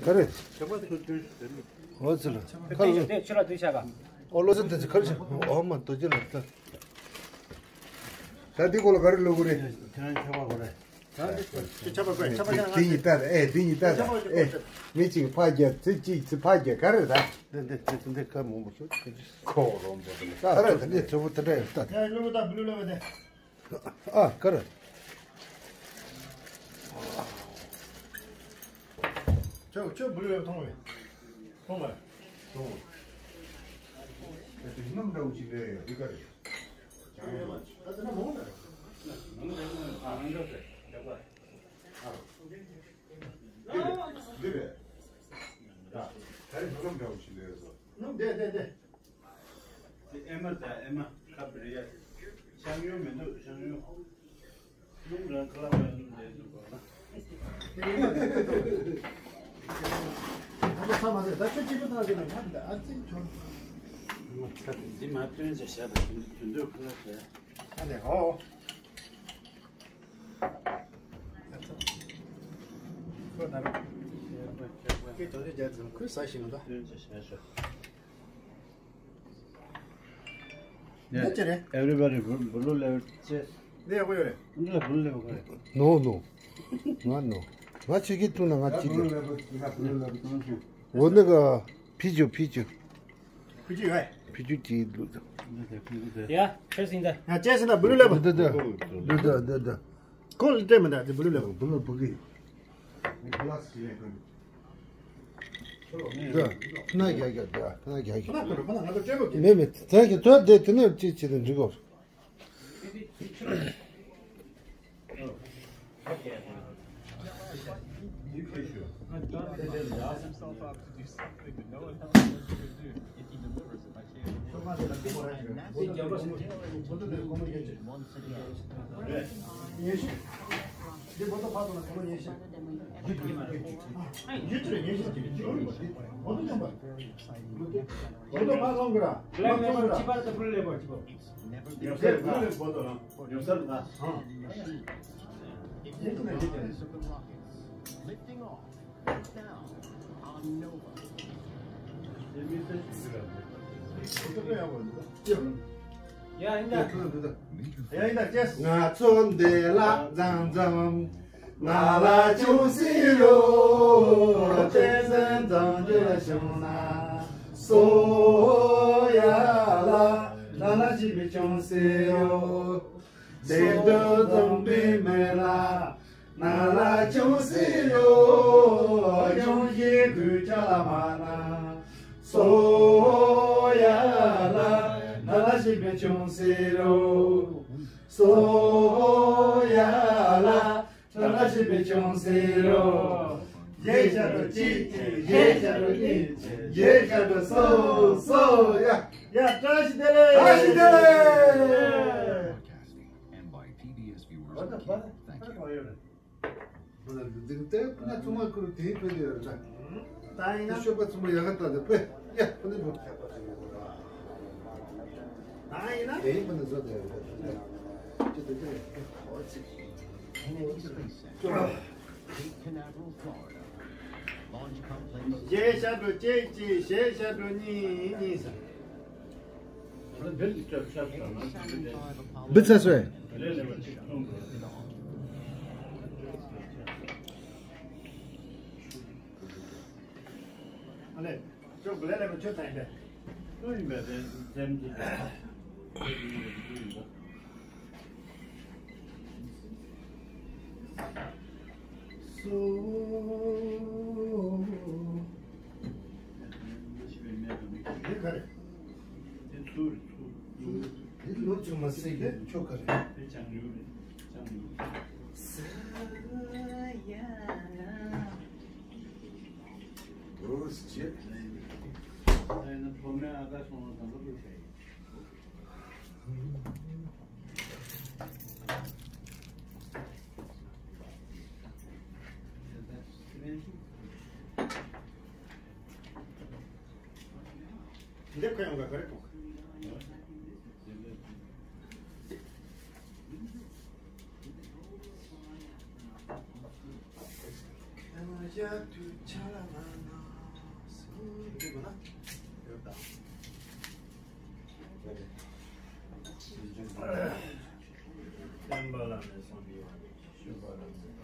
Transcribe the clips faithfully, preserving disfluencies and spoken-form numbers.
ག་རེ། ཁྱབ་པ་དེ་ཁོ་སྟོན་ཞིག་དེ་ནི། འོ་ཙི་ལ། ཁ་ལོ། དེ་ཆུ་ལ་དུས་ཤ་ག། ཨོ་ལོ་ཙི་དེ་ཁར་ཆ། ཨོ་མ་དོ་ཅི་ལ་ད། ད་འདི་གོ་ལ་ག་རེ་ལོ་གོ་རེ། ཁྱེད་རང་ཁྱབ་པ་གོ་རེ། ད་འདི་ཁྱབ་པ་གོ་ཁྱབ་པ་ཁྱེད་རང་དེ་ཡིན་ད་ཨེ་དེ་ཡིན་ད་ཨེ། མི་གཅིག་ཕ་རྒྱ་ཙི་གཅིག་ཙི་ཕ་རྒྱ་ག་རེ་ད། འདི་འདི་འདི་འདི་ཁ་མང་པོ་ཤོད། ཁོ་རོམ་པོ་དེ་ལ་ད་རེ་ད་འདི་ཚོ་བོ་དེ་འདྲ་ཡོད་ད། ཡ་ལོ་ད་བུ་ལོ་ལོ་དེ། ཨ་ཀར། ཁྱོད་ཁྱོད་བུ་ལོས་མཐོང་བས། མཐོང་བས། མཐོང་བས། ད་དེ་སྣུམ་འདྲ་བོ་ཞིག་ལས་ཡོད་འདི་ག་རེད། ཅང་ཡོད་མ་ཅི། ད་དེ་ན་མོ་ན། འདི་རེད། ད་ད་རེས་སྣུམ་འདྲ་བོ་ཞིག་ལས་ཡོད་སོ། སྣུམ་དེ་དེ་དེ། དེ་ཨེ་མ་ད་ཨེ་མ་ཁ་བི་རི་ཡ། ཤང་ཡོང་མི་འདུག་ཤང་ཡོང་། སྣུམ་རང་ཁ་ལག་པ་སྣུམ་ལས་སྣུམ་པ་ལ། ཨ་ནི་ཚ་མ་ཟེར་ད་ཁྱོད་གཅིག་པུ་ཐག་ཆོད་ན་ང་འདི་ཨ་ཙི་ཁྱོད། འདི་མ་སྟོན་ཅེས་བཤད་པ་དུད་འགྲོའི་ཁ་ལག་རེད། ཨ་ནི་ཧོ། ཁོས་ད་རུང་། ཁོས་དོ་དེ་རྒྱ་ཙམ་ཁོས་ཟ་ཞིག་ལ་ད། སྟོན་ཅེས་བཤད་ཤོག་འདི་ཅི་རེད། Everybody blue level chest. འདི་ཡག་པོ་ཡོད་རེད། འདི་ལ་blue level ག་རེད། No, no. ང་no. ང་ཕྱི་གི་ཐུག་ན་ང་ཕྱི་གི། འོ་ནི་ག་ཕི་ཅུ་ཕི་ཅུ། ཕི་ཅུ་ཡོད། ཕི་ཅུ་གི་ལུག་ཡ་ཁྱོད་སྲིད་ད། ཡ་ཅེས་སྲིད་ད་blue level། འདི་འདི་འདི་འདི་འདི། ཁོང་ལ་སྤྲད་མི་འདུག་དེ་blue level། blue level་གི། ན་རྒྱ་རྒྱ་རྒྱ་ན་རྒྱ་རྒྱ། ཁོ་ན་ཁོ་ན་ང་ཚོ་སྤྲད་དགོས་ཀྱི། མེད་མེད་ད་གི་ད་དེ་དེ་ནས་ཅི་བྱེད་དུ་འཇུག་གོ། Lifting off. ང་ཚོ་འདི་ལ་འཛམ་འཛམ། ང་ལ་ཅུང་ཟད་ཡོད། བསྟན་འཛིན་འཛམ་བུ་གླིང་ན། སོ་ཡ་ལ། ང་ལ་ཅི་བི་ཅུང་ཟད་ཡོད། བདེ་སྡུག་འཛོམས་པའི་མི་ལ། ང་ལ་ཅུང་ཟད་ཡོད། ཅུང་ཟད་དུས་ཆ་ལ་མ་ན། སོ་ཡ་ལ། ང་ལ་ཅི་བི་ཅུང་ཟད་ཡོད། སོ་ཡ་ལ། ད་ལ་ཞིག་པའི་ཅུང་ཟད་རོ། ཡེ་ཤ་རོ་གཅིག་ཅིག་ཡེ་ཤ་རོ་གཉིས་ཅིག་ཡེ་ཤ་རོ་སོ་སོ་ཡ། ཡ་བཀྲ་ཤིས་བདེ་ལེགས། བཀྲ་ཤིས་བདེ་ལེགས། འདི་ལྟར་ཕུ་ན་ཚང་མ་ཁུར་དེའི་ཕུ་དེ་ཡོད་རེད། ད་ཡིན་ན། དེ་ཤོད་པ་ཚང་མ་ཡག་ག་ལྟ་དེ་དཔེ་ཡ་ཕུ་ནི་ཕུ། ད་ཡིན་ན། དེ་ཡིན་ཕུ་ནི་བཟོ་དེ་ཡོད་རེད། ཅི་དེ་དེ་ཡོད། གཞས་ཞབས་བྲོ་གཅིག་གཅིག་གཞས་ཞབས་བྲོ་གཉིས་གཉིས་ཟེར། འབུ་ཚ་སོས། ཨ་ལེ། ཅོག་གི་ལས་ལས་མ་ཆོད་ཚ་ཡིན་པས། སུ་ཡིན་པས་དེ་འཛེམ་གྱི། སུ། འདི་ག་རེ། འདི་ཚུར་ཚུར། འདི་ལོ་ཅིག་མ་སྲིད་གི་ཆོ་ག་རེ། འདི་ཅང་ཡོད་རེད། ཅང་ཡོད། ས་ཡ་ལ། འོ་ཟེར། ཨ་ནི་བུ་མོའི་ཨ་ཁ་སོང་ལ་དང་པོ་ལུས་བྱས་ཡིན། འདི་ཁ་ཡོང་ག་ག་རེ་གཏོང་ག། ཆ་ལ་ན་ན་སུ་དེ་གོ་ན་ཡོད་ད། བསྟན་པ་བླ་མེད་བསམ་པའི་དབང་གིས་ཞུས་པ་རྣམས་ནི།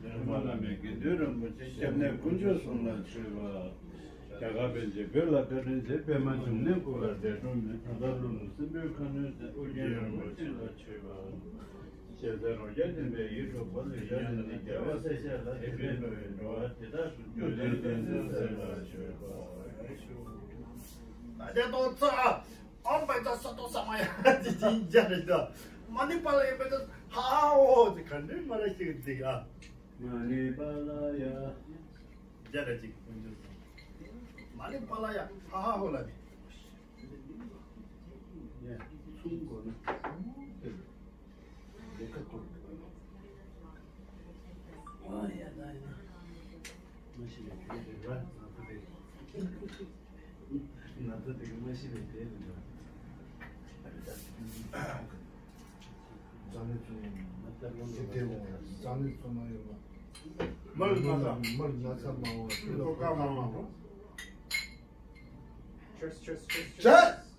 བསྟན་པ་བླ་མེད་དགེ་འདུན་རིན་པོ་ཆེ་སྐྱབས་གནས་དཀོན་མཆོག་གསུམ་ལ་མཆོད་པ། རྒྱ་གར་པཎ་ཆེན་བོད་ལ་བཀའ་དྲིན་ཆེ། པདྨ་འབྱུང་གནས་སྐུ་ལ་འདས་གྲོངས་མེད། ད་ལྟ་ཀླུ་ལུང་སྲིན་པོའི་ཁ་གནོན་མཛད། ཨོ་རྒྱན་རིན་པོ་ཆེ་ལ་མཆོད་པ། ཞལ་ཟས་རོ་བརྒྱ་ལྡན་པའི་ཡིད་འཕྲོག་པ། ལེགས་སྦྱར་ནས་ནི་རྒྱལ་བ་སྲས་བཅས་ལ། དད་པས་འགྲོ་བའི་འགྲོ་བ་དེ་དག་ཐུགས་རྒྱུད་བདེ་བརྟན་ཟེར་ལ་མཆོད་པ། ད་དེ་ཏོག་ཙ་ཨམ་པའི་ད་ས་ཏོག་ས་མ་ཡ་དེ་ཅིན་ཅ་རེད་ད། མ་ཎི་པ་ལ་ཡ་པའི་ད་ཧ་ཧ་ཧོ་དེ་ག་འདྲའི་མ་ར་ཞིག་འདི་ཨ། མ་ཎི་པ་ལ་ཡ། ཇ་ར་ཅིག་མ་ཎི་པ་ལ་ཡ་ཧ་ཧ་ཧོ་ལ་དེ། ཡ་ཚུམ་གོ་ན། ལས་ཀ་ཐུབ། ཨ་ཡ་ད་ཡ། མ་ཤི་བའི་དེ་རེད་པ། ན་ཚ་དེ། ན་ཚ་དེ་གི་མ་ཤི་བའི་དེ་རེད་པ། རྩ་ནས་བཙུན་ཡིན་ན་ད་རང་གི་དེ་འོང་། རྩ་ནས་བཙུན་མ་ཡོད་པ། མར་ན་ཚ། མར་ན་ཚ་མང་བ། ཤི་ལོ་ཀ་མང་བ། Cheers, cheers, cheers, cheers.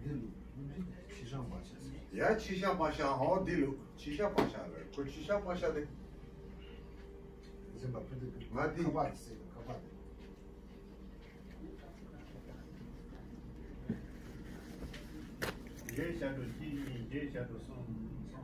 འདི་ལུག་ཕྱི་ཤང་པ་ཤ་ཟེར། ཡ་ཕྱི་ཤང་པ་ཤ། ཨོ་འདི་ལུག་ཕྱི་ཤང་པ་ཤ་རེད། ཁོ་ཕྱི་ཤང་པ་ཤ་དེ། ཟིན་པ་ཕུ་དེ་ང་འདི་ཁ་པར་ཟེར་ཁ་པར་དེ། བརྒྱད་བཞག་འགྲོ་གཅིག་གཉིས། བརྒྱད་བཞག་འགྲོ་གསུམ།